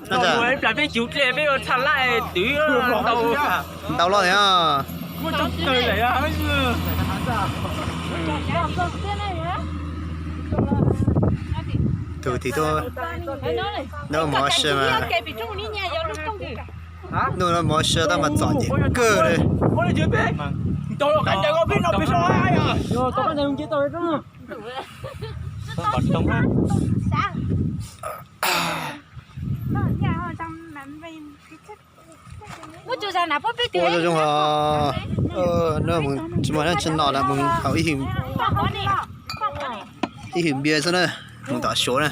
Ib plag peb cug dlej peb ua txhaj laj twv ntau los thiab. Tus tim tuaj noj mov sawv mas, noj mov sawv tab mas txom nyem kawg li. Ua zoo zoo ho, tsis muaj dab tsi noj lawm, mus hauv ib hwm npias xwb na, mus tom Suav na.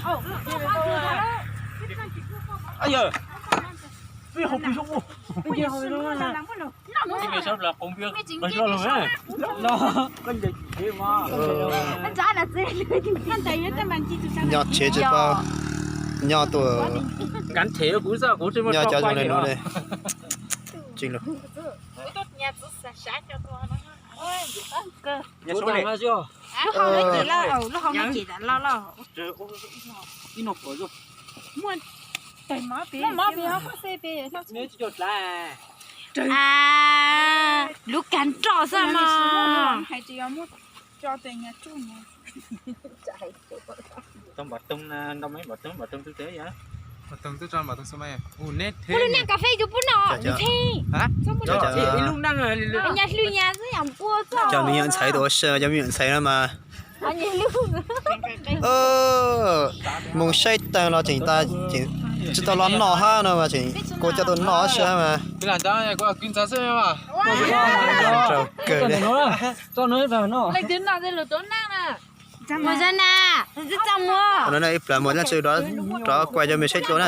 Nyob tsev tsis paub nyob tuaj, nyob cov zoo li no ne. Tsis lus. Lub kab nroj xwb mas. Ua lub neej kas fes tus pub no. Cov me nyuam ntxhais tuaj ua si, cov me nyuam ntxhais no mas mus saib taag los tseem tsis tau los noj hab no mas tseem kuv coj tuaj noj sib hab mas. Raug kawg li. Mus na, ib plag mus rov kuaj cov me saib dua na.